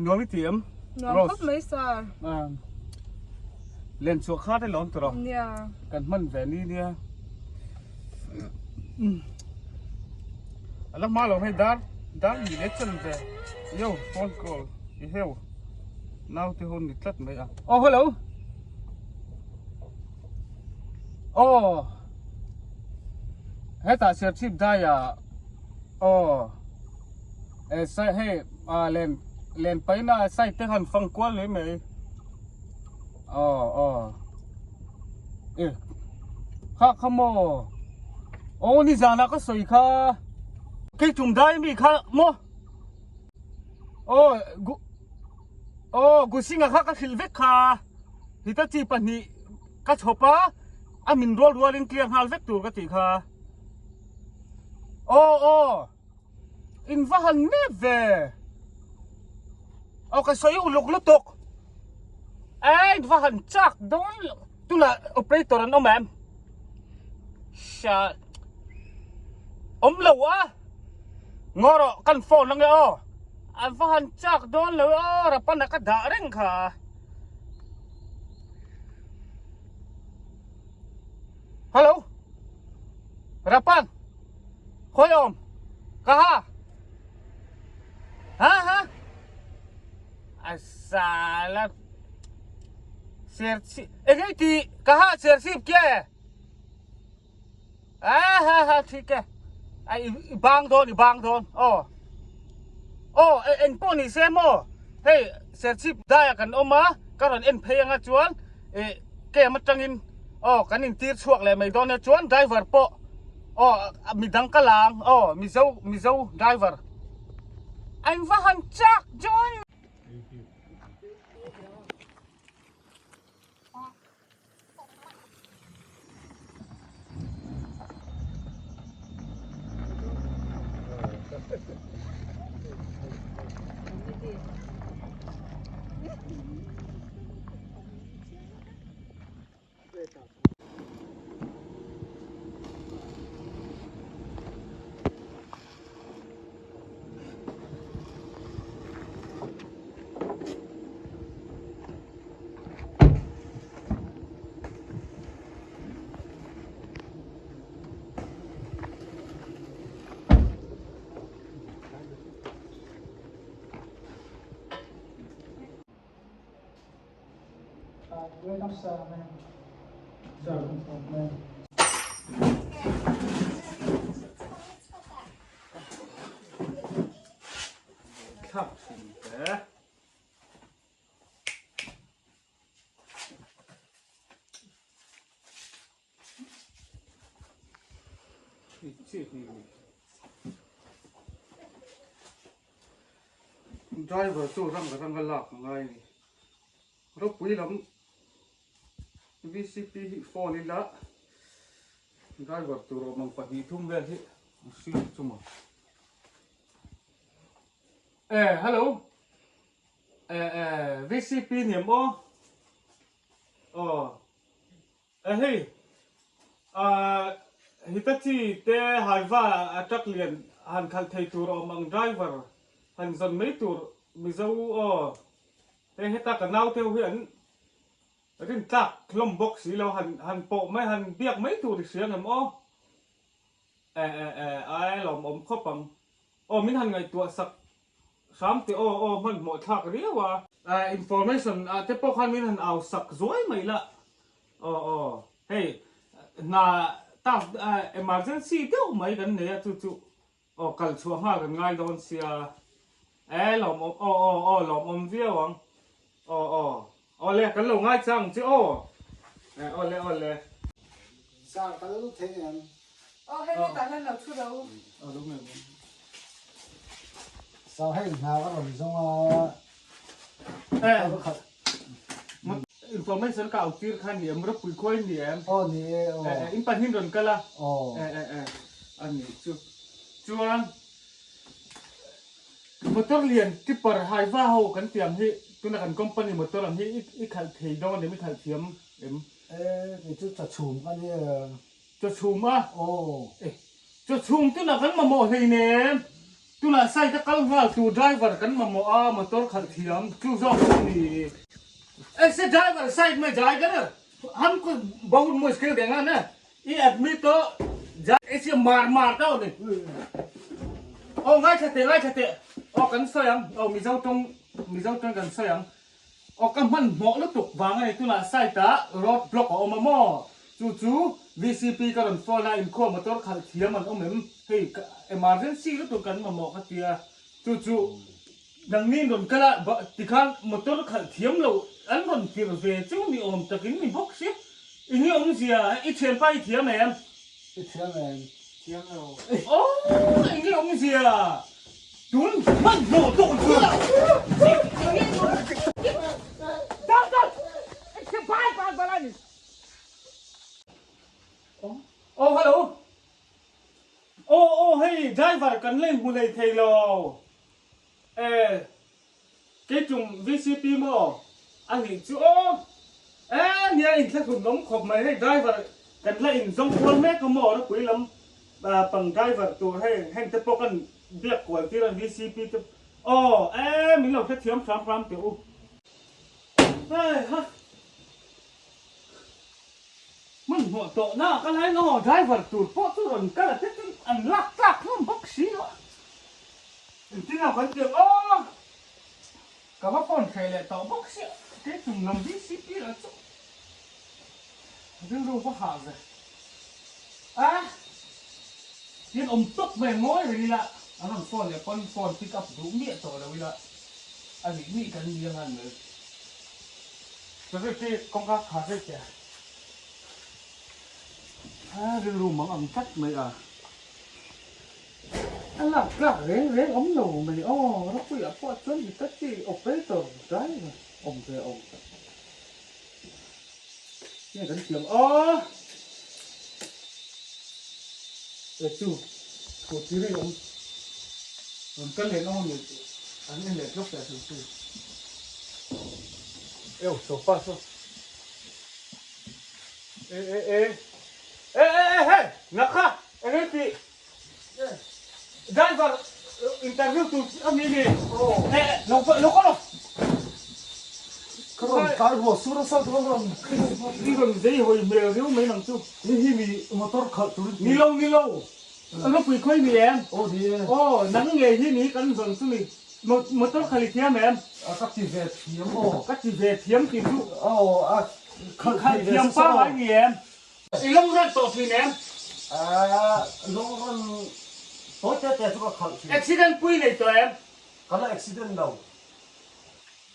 Nuam i ti em? Nuam khawp mai sir. Len chhuah kha te lawm tur aw. Nia. Kan hman ve ni nia. A la hma lo hei dar dar ni leh chan ve. Yo phone call i heu. Naute ho ni tlat mai a. Oh hello. Oh. Hetah Serchhip daiah aw eh sai hei ah len len paina side te han fang kual mai mai aw aw eh kha kha maw aw nizanah ka sawi kha kei tum dai mi kha maw aw gu aw gusinga kha ka hrilh vek kha hitachi pahnih ka chhawp a a min rual rualin clear nghal vek tur ka tih kha. Aw aw in va han nep ve aw ka sawi uluk lutuk e in va han chak dawn tunah operator an awm em sha awm lo a ngaw rawh kan phone ange aw an va han chak dawn lo aw rapana ka dah reng kha. Hello Rapan Khoi awm Ka ha Ha ha Asala Serchhip Enge ti Ka ha Serchhip ke Ha ha ha thik e Ai i bang dawn i bang dawn aw Aw eng pawh ni se maw Hei Serchhip daiah kan awm a ka rawn en phei anga chuan ih camp atangin aw kan intir chhuak leh mai dawn nia chuan driver pawh aw midang ka la ang aw mizo mizo driver an va han chak dawn. Thlak thin te. Driver chu rang rang a lak ngai a ni. Ropui lam VCP hi phone ila driver tur awm ang 2 3 vel hi a hriat chu maw. Eh hello eh eh VCP niam aw aw eh hei ah Hitachi te Haiva a truck lian han khalh thei tur awm ang driver han zawn mai tur Mizo aw hei heta ka nau te ho hi an rin tlak hlawm bawk si lo han han pawh mai han biak mai tur i hria ngem aw. Eh eh eh ai lawmawm khawp ang. Aw min han ngaihtuah sak hram teh aw aw hmanhmawh thlak riau a. Eh information ah te pawh khan min han au sak zuai mai la aw aw hei hna tak emergency deuh mai kan nei a chu chu aw kal chhuah nghal kan ngai dawn sia eh lawmawm aw aw aw lawmawm viau ang aw aw aw le kan lo ngai chang che aw eh aw le aw le. Zar ka lo thei em? Aw hei hetah hian lo thu ro. Aw lo ngei bawk. Zar hei hna ka rawn zawng a. Eh information ka au tir kha ni em ropui khuai ni em? Aw ni e aw. Eh eh in pahnih rawn kal a. Aw. Eh eh eh a ni chu. Chuan Motor lian tipper haiva ho kan tih ang hi tuna kan company motor ang hi i khalh thei dawn em i khalh thiam em? E kei chu chachhum ka nia. Chachhum a? Aw. E chachhum tuna kan mamawh hleinem. Tunah site a kal nghal tur driver kan mamawh a, motor khalh thiam chu zawk chu ni. Aise driver site mai jai ka na, hamko bahut mushkil denga na, i admi to aise mar mar ta ni. Aw ngaithla teh ngaithla teh, aw kan sawi ang, aw Mizo tawng Mizo tawng kan sawi ang. Aw ka hmanhmawh lutuk vang a ni tunah site ah road block a awm a maw? Chu chu vcp ka rawn phone a inkhawm motor khalh thiam an awm em? Hei emergency lutuk kan mamawh ka tia chu chu nangni rawn kal a tikhan motor khalh thiam lo an rawn tirh ve chu ni awm takin ni bawk sia eng nge awmzia i thianpa i thiam em? I thiam em? Thiam lo. Aw eng nge awmzia? Tun hmanhmawh tawh chu Aw hello Aw aw hei driver kan lei hmu lei thei lo e kei tum VCP maw a nih chu aw e nia inthlahrun awm khawp mai hei driver kan la inzawng kual mek a maw ropui lam pang driver tur hei heng te pawh kan Biak kual tir an VCP te aw e min lo hrethiam hram hram teh u. Hei ha hmanhmawh tawh na ka lain aw driver tur pawh chu rawn kal a te chu an lak tlak hlawm bawk si lo a. Engtin a kan tiang aw ka va phone hreh leh tawh bawk sia kei chung lam VCP lah chu rilru va hah ve a. Tin awm tawp mai ngawi reng ila, an rawn phone leh pawn phone pick up duh miah tawh lo ila, a nih nih kan ni anga an mel. Security kawngka khar daih teh a, rilru mang ang tlat mai a. A lak tlak reng reng awm lo mai aw, Ropuiah pawh chuan Hitachi operator driver awm ve awm tak. Nge kan thiam a e chu scooty ri awm rawn kal leh nawm ani tih an en leh tlawk teh chu chu eo sofa saw e e e e e e he nakha enge tih Driver interview tur ami ni e lo lo kal Ka rawn tlai ruah sur a sal ka rawn I rawn zei hawi hmel riau mai nang chu. Ni hi mi motor khalh tur ni lo ni lo Ropui khawi ni em? Aw ni e. Aw nang ngei hi ni kan zawn chu ni motor khalh i thiam em? A ka ti ve thiam aw. Ka ti ve thiam tih chu. Aw a khalh thei ve thiam pangngai ni em? I long run tawh thin em? Aaa long run tawi te te chu ka khalh thin. Accident pui nei tawh em? Ka la accident lo.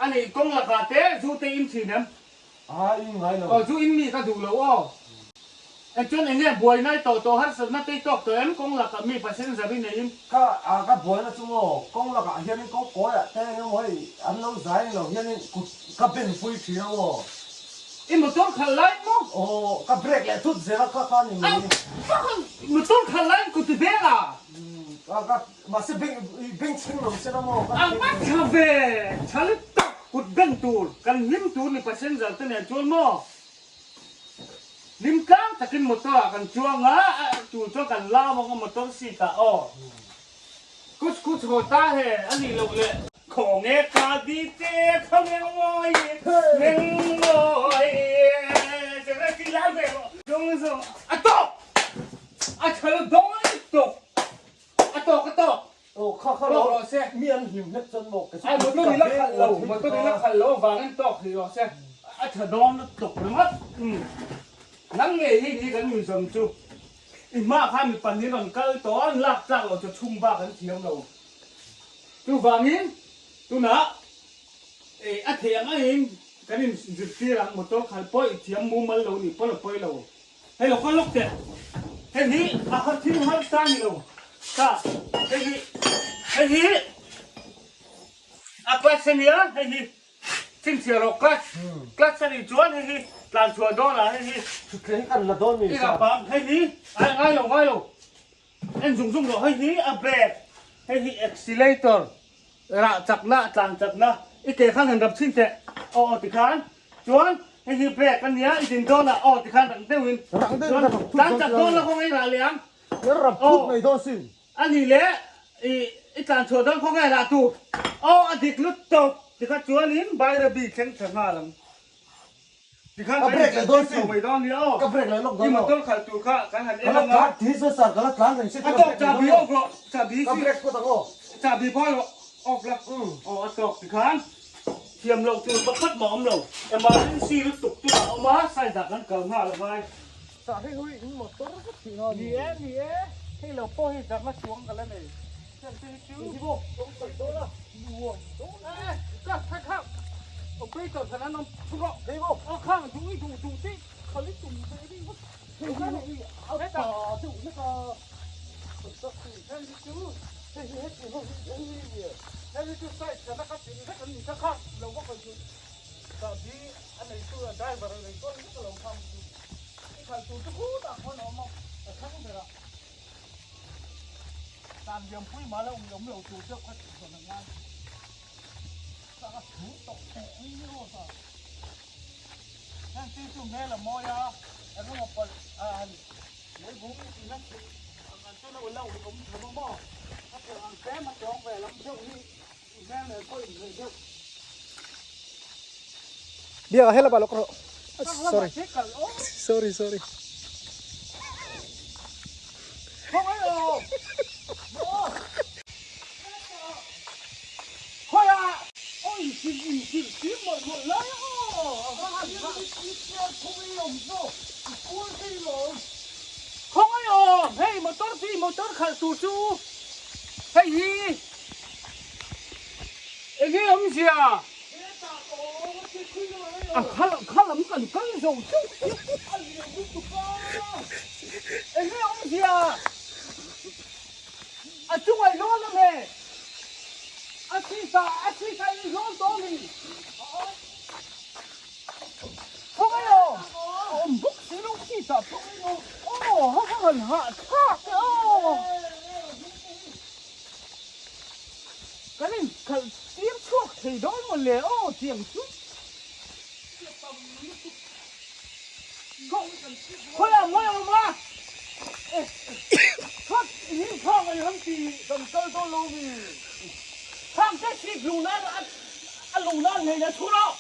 A nih kawng lakah te zu te in thin em? Aa in ngai lo. Aw zu in mi ka duh lo aw. Eng chuan eng nge buai nai tawh tawh harsatna te i tawk tawh em kawng lakah mi passenger i nei in? Ka a ka buaina chu maw kawng lakah hianin kawng kawiah te eng emaw hei an lo zai eng lo hianin kut ka ben pui thin a maw. I motor khalh lai maw? Aw, ka brake leh thut zel a kha kha ni mai. Motor khalh lai in kut i beng a? Ka ka mahse beng i beng chhing lo se la maw? A va tha ve, tha lutuk kut beng tur kan hlim tur ni passenger te nen chuan maw? Hlim tlang takin motor ah kan chuang a, tur chuan kan lam ang a motor seat ah aw. Kuch kuch haw ta he a nih loh le. Khawnge ka di te kha meng mawi meng mawi zira ti lai ve rawh. Chung chu a tawk a thal dawng lutuk a tawk a tawk. Aw kha kha rawh rawh se. Mi an hlim hlek chuan maw ka chu motor i la khalh lo motor i la khalh lo avangin tawk hrih rawh se a tha dawn lutuk ringawt. Nang ngei hi ni kan inzawm chu. I hma khan mi pahnih rawn kal tawh a, an lak tlak loh chu chhung bak an thiam lo. Chuvangin tunah a theih ang angin kan inzirtir ang, motor khalh pawh i thiam mumal lo nih pawn a pawi lo. Hei lo kal lawk teh, hei hi a thil harsa a ni lo ta, hei hi hei hi a clutch a nia, hei hi Chhinchhiah rawh clutch clutch a nih chuan hei hi tlan chhuah dawn ah hei hi Thutthleng kan la dawn mi i rap ang hei hi ai ngai lo ngai lo en zung zung rawh hei hi a brake hei hi accelerator rah chak na tlan chak na i ke khan han rap chhin teh aw aw tikhan chuan hei hi brake a nia i din dawn ah aw tikhan rang deuh in Rang deuh in chuan ka rap thut tlan dawn chak chiang dawn la kawng ei rah leh ang Ka rap thut mai dawn sin A nih leh i. I tlan chhuah dawn khaw nge lah tu? Aw a dik lut tawp tikha chuanin Bairabi thleng thla nghal ang. Tikhan Ka kan break leh dawn inzirtir chho mai dawn nia aw. Ka break leh lawk I dawn aw. motor khalh tur kha kan han Ka en la ang a. tlan thi se sir ka la tlan reng si A ka tawk break leh chahbi dawn aw. off rawh chahbi Ka si break phawt ang aw. chahbi pawh rawh off la. Aw a tawk tikhan thiam loh tur pakhat mah awm lo. Emergency lutuk chu a awm a side ah kan kal nghal a ngai. Sir hei hui in motor vek thih na a ni. Ni e ni e hei lo pawh hi zakna chuang ka la nei. Dan lianpui mah la awm awm lo tur deuh kha tih zawn a ngai. Chak a thu tawh tawh mai ni rawt a. Heng chi chu hmel a mawi a, eng emaw palh a han lei bung in a chhuk ang an chuan a ula ui awm tho a maw. A piang ang tlem a tawng ve lam deuh hi i hmel nen pawh inhmeh deuh. Biak a helap ah lawk rawh. Sorry. Sorry sorry. Khawngaih aw, hei motor chi motor khalh tur chu hei hi enge awmzia? A kha lam kan kal zo chauh a lian lutuk a, enge awmzia? A chunga i lawn ang e, a sisa a sisa i lawn tawh a mi? Khawngaih aw, a awm bawk si lo sisa pawh aw ha ha han hahthlak e aw. Kan inkhalh tir chhuak thei dawn maw le aw tiang chu. Khawiah mawi awm a? Khat hi khang ei han ti kan kal dawn lo mi? Khang te seat luh nan a luh nan hlein a thu rawh.